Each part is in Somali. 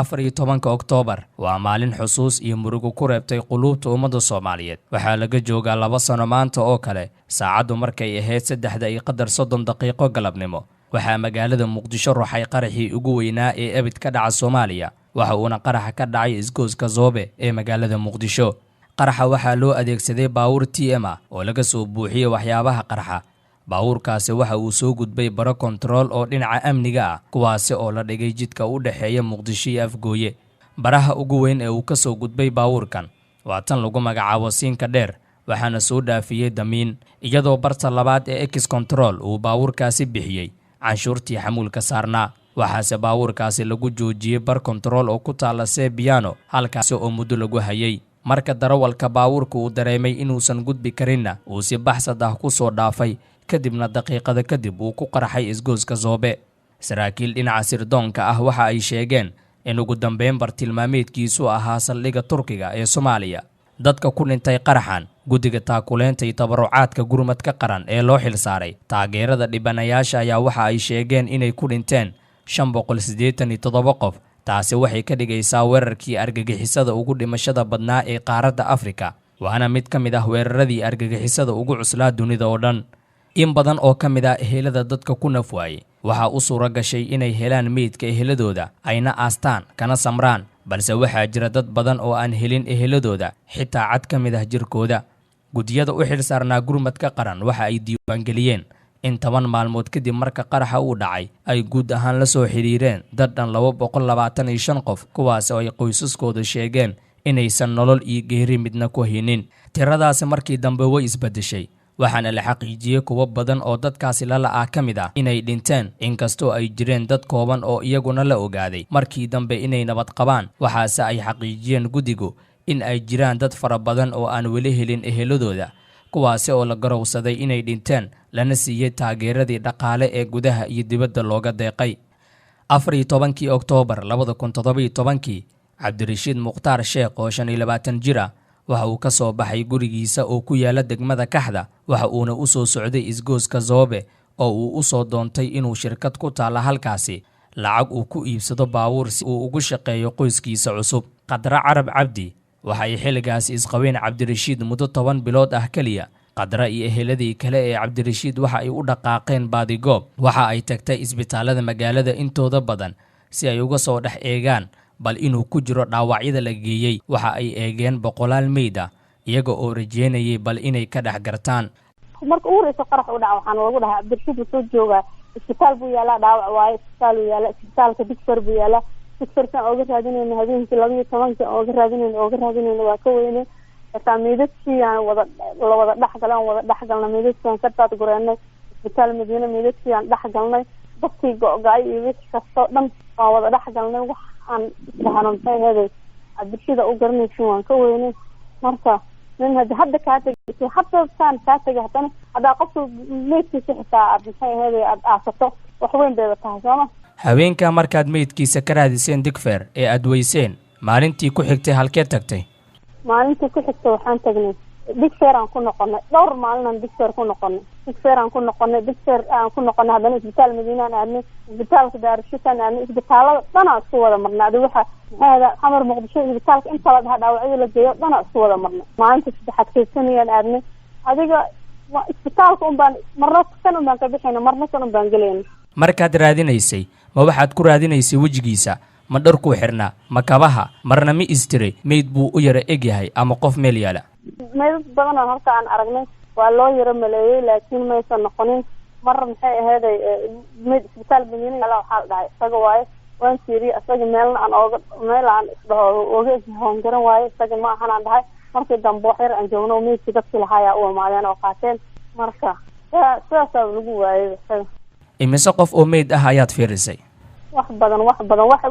14-ka Oktoobar waa maalin xusuus iyo murugo ku reebtay quluubta ummadda Soomaaliyeed. Waxaa laga joogaa 2 sano maanta oo kale, saacaddu markay ahayd 3:30 galabnimo, waxaa magaalada Muqdisho ruxay qaraxii ugu weynaa ee ebid ka dhaca Soomaaliya. Waxa uuna qaraxa ka dhacay isgoyska Zoobe ee magaalada Muqdisho. Qaraxa waxaa loo adeegsaday baawur TM ah oo laga soo buuxiyey waxyaabaha qarxa. Baabuurkaasi waxa uu soo gudbay baro kontarool oo dhinaca amniga ah, kuwaasi oo la dhigay jidka u dhexeeya Muqdisho iyo Afgooye. Baraha ugu weyn ee uu ka soo gudbay baabuurkan waa tan lagu magacaabo Siinka Dheer, waxaana soo dhaafiyey damiin, iyadoo barta labaad ee ex control uu baabuurkaasi bixiyey canshuurtii xamuulka saarnaa. Waxaase baabuurkaasi lagu joojiyey bar kontarool oo ku taalla Sebiano, halkaasi oo muddo lagu hayay. Marka darawalka baabuurka uu dareemay inuusan gudbi karinna, uu si baxsad ah ku soo dhaafay, kadibna daqiiqada kadib uu ku qarxay isgoyska Zoobe. Saraakiil dhinaca sirdoonka ah waxa ay sheegeen in ugu dambeyn bartilmaameedkiisu ahaa saldhigga Turkiga ee Soomaaliya. Dadka ku dhintay qaraxan, guddiga taakuleynta iyo tabarucaadka gurmadka qaran ee loo xilsaaray taageerada dhibanayaasha ayaa waxa ay sheegeen inay ku dhinteen 587 qof. Taasi waxay ka dhigaysaa weerarkii argagixisada ugu dhimashada badnaa ee qaaradda Afrika, waana mid ka mid ah weeraradii argagixisada ugu cuslaa dunida oo dhan. In badan oo ka mid ah ehelada dadka ku naf waayey waxaa u suura gashay inay helaan meydka eheladooda, ayna aastaan kana samraan, balse waxaa jira dad badan oo aan helin eheladooda xitaa cad ka mid ah jirkooda. Guddiyada u xilsaarnaa gurmadka qaran waxa ay diiwaangeliyeen in 10 maalmood kadib marka qaraxa uu dhacay ay guud ahaan la soo xidhiireen dad dhan 225 qof, kuwaas oo ay qoysaskooda sheegeen inaysan nolol iyo geeri midna ku haynin. Tiradaasi markii dambe way isbeddeshay, waxaana la xaqiijiyey kuwo badan oo dadkaasi lala'ah ka mid ah inay dhinteen, inkastoo ay jireen dad kooban oo iyaguna la ogaaday markii dambe inay nabad qabaan. Waxaase ay xaqiijiyeen guddigu in ay jiraan dad fara badan oo aan weli helin eheladooda, kuwaasi oo la garowsaday inay dhinteen, lana siiyey taageeradii dhaqaale ee gudaha iyo dibadda looga deeqay. 14-kii Oktoobar 2017-kii, Cabdirashiid Mukhtaar Sheekh oo 25 jir ah waxa uu ka soo baxay gurigiisa oo ku yaala degmada Kaxda, waxa uuna u soo socday isgoyska Zoobe oo uu u soo doontay inuu shirkad ku taalla halkaasi lacag uu ku iibsado baabuur si uu ugu shaqeeyo qoyskiisa cusub. Khadra Carab Cabdi waxa ay xilligaasi isqabeen Cabdirashiid muddo 10 bilood ah keliya. Khadra iyo eheladii kale ee Cabdirashiid waxa ay u dhaqaaqeen baadigoob. Waxa ay tagtay isbitaalada magaalada intooda badan si ay uga soo dhex eegaan bal inuu ku jiro dhaawacyada la geeyey. Waxa ay eegeen boqolaal meyd ah, iyaga oo rajeynayay bal inay ka dhex gartaan. Marka ugu horeysa qarax u dhaca, waxaana lagu dhahaa Cabdirashiid wuxuu joogaa isbitaal buu yaalaa, dhaawac waaye, isbitaal uu yaalaa, isbitaalka Digfer buu yaalaa. Digferkaan ooga raadinayna habeenkii 12-kii, ooga raadinayna, ooga raadinayna, waa ka weynay. Xitaa meydadkii aan wada la wada dhexgalay, aan wada dhexgalnay meydadkii, aan ka daadgureenay isbitaal Madiine, meydadkii aan dhex galnay, dadkii go-go-ay iyo wixii kastoo dhan waan wada dhex galnay. Wax aan isdhahno maxay aheeday Cabdirashiida u garanaysin waan ka weynay. Marka nin hadi hadda kaa tegay, hadda saan kaa tegay, haddana haddaa qofka meydkiisa xitaa aad maxay aheeday aada aasato, wax weyn bayba tahay, sooma? Haweenka markaad meydkiisa ka raadiseen Digfer ee aad weyseen, maalintii ku xigtay halkeed tagtay? Maalintii ku xigtay waxaan tagnay Digfer aan ku noqonay. Dhowr maalinaan Digfer ku noqonay, Digfer aan ku noqonay, Digfer aan ku noqonay. Haddana isbitaal Madiinaan aadnay, isbitaalka Daarushitaan aadnay, isbitaalada dhanaa isku wada marnay. Adi waxa maxay ahda Xamar, Muqdisho, isbitaalka inta la dhaha dhaawacyada la geeyo dhanaa isku wada marnay. Maalinta saddexaad Kaysanayaan aadnay. Adiga isbitaalka un baan marna kan un baan ka bixayna, marna kan un baan gelayna. Markaad raadinaysay, ma waxaad ku raadinaysay wejigiisa? Ma dharkuu xidhnaa? Ma kabaha? Marna ma istiray meyd buu u yara egyahay ama qof meel yaala? Meydad badan oo halka aan aragnay waa loo yaro maleeyey, laakiin maysan noqonin. Mar maxay aheeday meyd isbitaal Madiina yaala waxaa la dhahay isaga waaye. Waan fiiriyey, isaga meelna aan ooga meel aan isdhaho ooga egyahay garan waaye, isaga ma ahan aan dhahay. Markii dambe wax yar aan joogno, meydkii dadkii lahaayaa u imaadeen oo qaateen. Marka sidaasaa lagu waayay isaga. Imise qof oo meyd ah ayaad fiirisay? Wax badan, wax badan, wax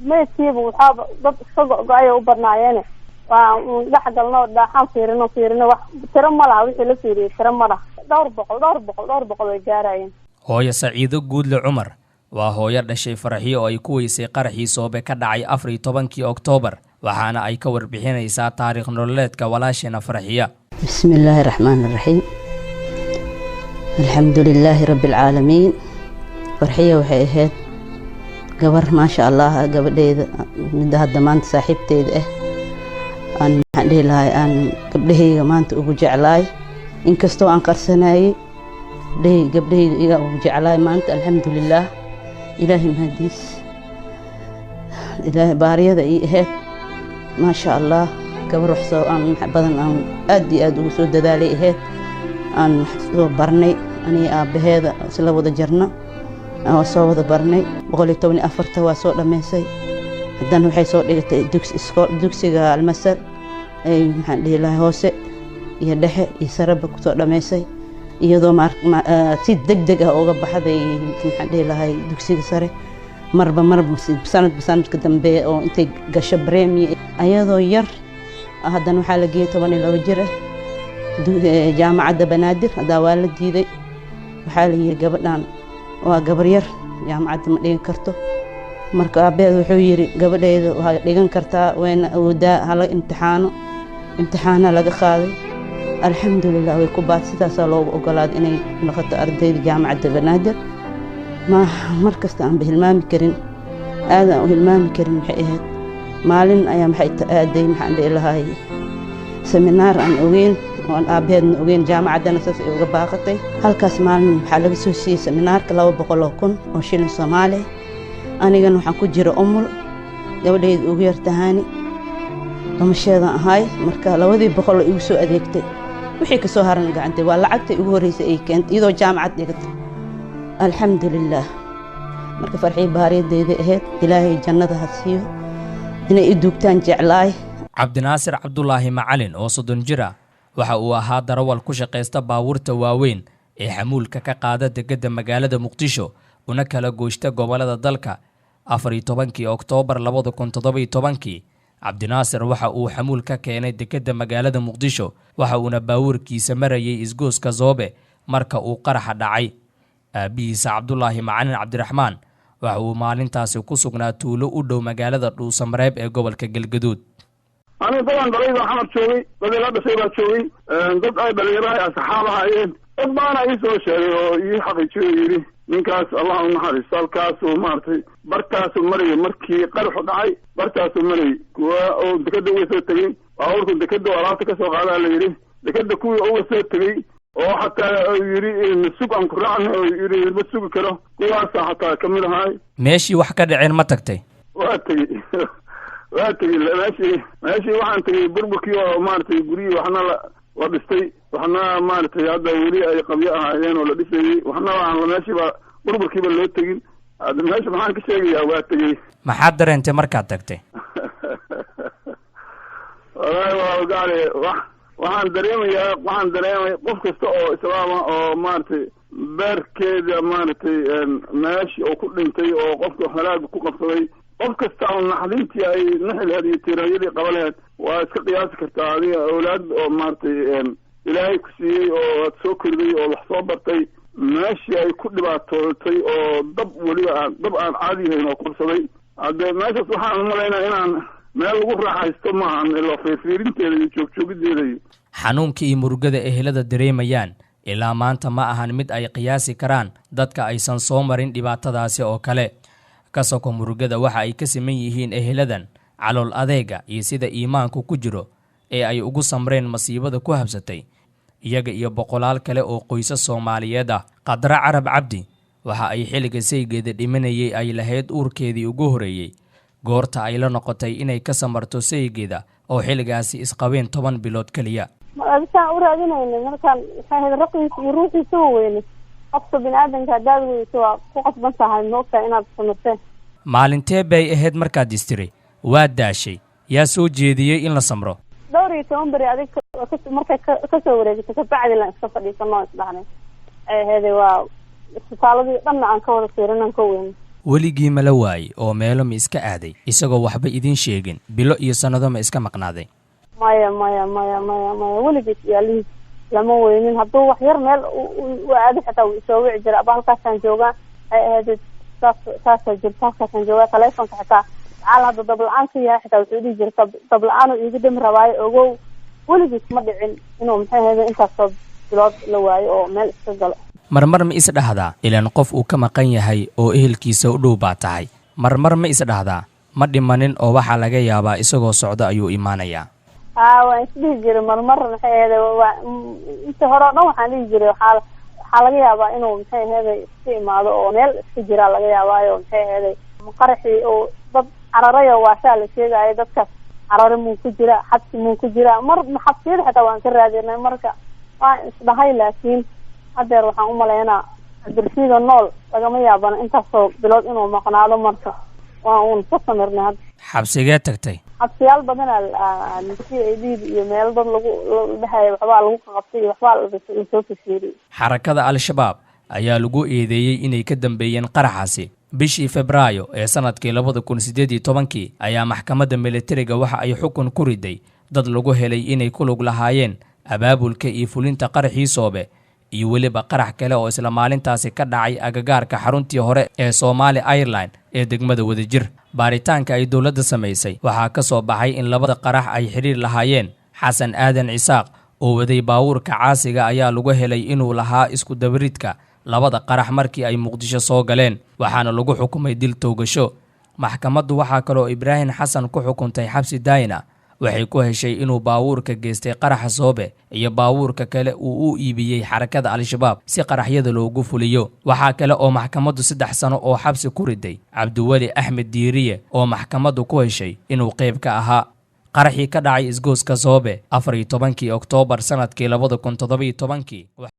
meydkiiba waxaaba dad iska go-go-ay u badnaayeene. Waa dhex galno, dhaaxaan fiirino, fiirino, wax tiro ma laha. Wixii la fiiriyey tiro ma laha, dhowr boqol, dhowr boqol, dhowr boqol way gaarayeen. Hooyo Saciido Guudle Cumar waa hooyo dhashay Faraxyo oo ay ku weysay qaraxii Soobe ka dhacay 14-kii Oktoobar, waxaana ay ka warbixinaysaa taariikh nololeedka walaasheena Faraxiya. بسم الله الرحمن الرحيم، الحمد لله رب العالمين. Farxiya waxay ahayd Gabar, maasha Allah, gabadheeda midda hadda maanta saaxiibteyda ah, aan maxaan dhihi lahay, aan gabdhahayga maanta ugu jeclaay, inkastoo aan qarsanayay, gabdhahayga iga ugu jeclaay maanta. Alxamdulilaah, Ilaahay mahadiis. Ilaahay baariyada ii ahayd, maasha Allah, gabar wax soo aan badan aan aad iyo aad ugu soo dadaalay ahayd, aan wax soo barnay aniga aabbaheeda isla wada jarno, aan soo wada barnay. 114-ta waa soo dhammaysay. Haddana waxay soo dhigatay dugsiga Almasar ay, maxaan dhihi lahay, hoose iyo dhexe iyo sareba kusoo dhammaysay, iyadoo si deg deg ah uga baxday, maxaan dhihi lahay, dugsiga sare. Marba marba, sanadba sanadka dambe oo intay gasho bremier ayadoo yar. Haddana waxaa la geeyey 12 jir ah Jaamacadda Banaadir. Haddaa waa la diiday, waxaa la yidhi gabadhan waa gabar yar, jaamacadda ma dhigan karto. Marka aabbeed wuxuu yidhi gabadheyda waa dhigan kartaa, wayna awoodaa, hala imtixaano. Imtixaana laga qaaday, alxamdulilah, way ku baad. Sidaasaa loogu ogolaaday inay noqoto ardayda Jaamacadda Banaadir. Ma mar kasta aanba hilmaami karin, aadaan u hilmaami karin. Maxay ahayd, maalin ayaa maxay aaday, maxaan dhihi lahay, seminaar aan ogeyn oo aan aabbaheedna ogeyn. Jaamacaddana saas ay uga baaqatay. Halkaas maalin waxaa laga soo siiyey seminaarka 200,000 oo shilin Soomaaliya. Anigana waxaan ku jira umul, gabadhayda ugu yartahaani damasheedan ahay. Marka 200 oo igu soo adeegtay, wixii kasoo haran gacantay. Waa lacagtay ugu horreysay ay keentay iyadoo jaamacad dhigatay, alxamdulilaah. Marka Farxii baariyadeyda ahayd, Ilaahay jannada ha siiyo, inay i duugtaan jeclaay. Cabdinaasir Cabdulaahi Macalin oo 30 jir ah waxa uu ahaa darawal ku shaqaysta baabuurta waaweyn ee xamuulka ka qaada degedda magaalada Muqdisho una kala gooshta gobollada dalka. 14-kii Oktoobar 2017-kii Cabdinaasir waxa uu xamuul ka keenay dekedda magaalada Muqdisho, waxa uuna baabuurkiisa marayay isgooska Zoobe marka uu qaraxa dhacay. Aabbihiisa Cabdulaahi Macalin Cabdiraxmaan waxa uu maalintaasi ku sugnaa tuulo u dhow magaalada Dhuusamareeb ee gobolka Galgaduud. Aniga dadaan dhalay baa Xamar joogay, dad ila dhashay baa joogay, dad ay dhalinyaraha asxaab ahaayeen, dad baana ii soo sheegay oo ii xaqiijiyo, yidhi ninkaas Allah u naxariisto, halkaasuu maaragtay bartaasuu marayay markii qaraxu dhacay, bartaasuu marayay. Kuwa oo dekeda uga soo tegey baabuurku dekeda oo alaabta kasoo qaadaa la yidhi, dekeda kuwii uga soo tegey oo xataa yidhi masug aan ku raacna oo yidhi ma sugi karo, kuwaasa xataa kamid ahaay. Meeshii wax ka dhaceen ma tagtay? Waa tegey, waa tegey meeshii. Meeshii waxaan tegey burburkii oo maaragtay guryihii waxna la dhistay, waxna maaragtay hadda weli ay qabyo ahaayeen oo la dhisayey, waxna aan meeshiiba burburkiiba loo tegin. Hadda meesha maxaan ka sheegayaa? Waa tegey. Maxaad dareentay markaad tagtay? Wallaahi waa ogaale, waxaan dareemayaa, waxaan dareemaya qof kasta oo islaama oo maaragtay beerkeeda maaragtay meeshii oo ku dhintay oo qofka halaaga ku qabsaday, qof kasta oo naxdintii ay naxi laheed iyo tiiraanyadii qaba laheed waa iska qiyaasi kartaa. Adiga awlaad oo maaragtay Ilaahay ku siiyey oo aad soo koriday oo wax soo bartay, meeshii ay ku dhibaatootay oo dab weliba aan dab aan caadi yahayn oo qabsaday, hadde meeshaas waxaan umalaynaa inaan meel lagu raaxaysto maahan ilo fiirfiirinteeda iyo joogjoogideeda iyo Xanuunka iyo murugada ehelada dareemayaan ilaa maanta ma ahan mid ay qiyaasi karaan dadka aysan soo marin dhibaatadaasi oo kale. Ka soko murugada, waxa ay ka siman yihiin eheladan calool adeega iyo sida iimaanku ku jiro ee ay ugu samreen masiibada ku habsatay iyaga iyo boqolaal kale oo qoysas Soomaaliyeed ah. Qadre Carab Cabdi waxa ay xilliga saygeeda dhimanayay ay lahayd uurkeedii ugu horreeyey goorta ay la noqotay inay ka samarto saygeeda oo xilligaasi isqabeen 10 bilood keliya. Adisaan u raadinayna markaan, maxay ahayd, raqiisa iyo ruuxiisa weyne. Qofka bini aadanka haddaad weyso waa ku qasban tahay, ma ogtahay inaad samirteen. Maalintee bay ahayd markaad istiri waa daashay? Yaa soo jeediyey in la samro? Dhowr iyo toban beri adig markay kasoo wareegtay kabacdi lan iska fadhiisano isdhahnay, waxay aheeday waa isbitaaladii dhanna aan ka wada fiirinan ka weyne. Weligii ma la waayey oo meelo ma iska aaday isagoo waxba idiin sheegin? Bilo iyo sannado ma iska maqnaaday? Maya, maya, maya, maya, maya, weligiis iyo alihiis lama weynin. Hadduu wax yar meel u aado xitaa wuu isoo wici jira, aba halkaasaan joogaa, waxay ahayd saas saasaa jirta, halkaasaan joogaa. Taleefonka xitaa macaal hadda dab-la-aan ka yahay xitaa wuxuu dhihi jiray dab-la-aan uu iiga dhami rabaayo ogow. Weligiis ma dhicin inuu, maxay ahayd, intaasoo bilood la waayo oo meel iska galo. Marmar ma is dhahdaa ilaan qof uu ka maqan yahay oo ehelkiisa u dhow baa tahay, Marmar ma isdhahdaa ma dhimanin oo waxaa laga yaabaa isagoo socda ayuu imaanayaa? Haa, waan isdhihi jiray marmar. Maxay aheede, inta hore o dhan waxaan dhihi jiray waxaa laga yaabaa inuu, maxay aheede, iska imaado oo meel iska jiraa laga yaabaayo. Maxay aheeday, qaraxii oo dad cararayo waashaa la sheegaayo, dadkaas carare muu ku jira, xabsi muu ku jira, mar xabsiyada xitaa waan ka raadinay. Marka waan isdhahay, laakiin haddeer waxaan umaleynaa Cabdirashiida nool lagama yaabana intaasoo bilood inuu maqnaado. Marka waa uun ka samirnay hadda. Xabsigee tagtay? Xabsiyaal badanaa, CID iyo meelo dad lagu dhahayo waxbaa lagu qaqabtay iyo waxbaa lasoo fashiiriyey. Xarakada Al-Shabaab ayaa lagu eedeeyey inay ka dambeeyeen qaraxaasi. Bishii Febraayo ee sanadkii 2018-kii ayaa maxkamadda militariga waxa ay xukun ku riday dad lagu helay inay ku lug lahaayeen abaabulka iyo fulinta qaraxii Soobe iyo weliba qarax kale oo isla maalintaasi ka dhacay agagaarka xaruntii hore ee Somali Airline ee degmada Wadajir. Baaritaanka ay dowladda samaysay waxaa ka soo baxay in labada qarax ay xidhiir lahaayeen. Xasan Aadan Cisaaq oo waday baabuurka caasiga ayaa lagu helay inuu lahaa isku dabaridka labada qarax markii ay Muqdisho soo galeen, waxaana lagu xukumay dil toogasho. Maxkamaddu waxaa kaloo Ibraahim Xasan ku xukuntay xabsi daayina. Waxay ku heshay inuu baabuurka geystay qaraxa Soobe iyo baabuurka kale uu u iibiyey xarakada Al-Shabaab si qaraxyada loogu fuliyo. Waxaa kale oo maxkamaddu 3 sano oo xabsi ku riday Cabdiweli Axmed Diiriye oo maxkamaddu ku heshay inuu qayb ka ahaa qaraxii ka dhacay isgooska Soobe 14-kii Oktoobar sanadkii 2017-kii.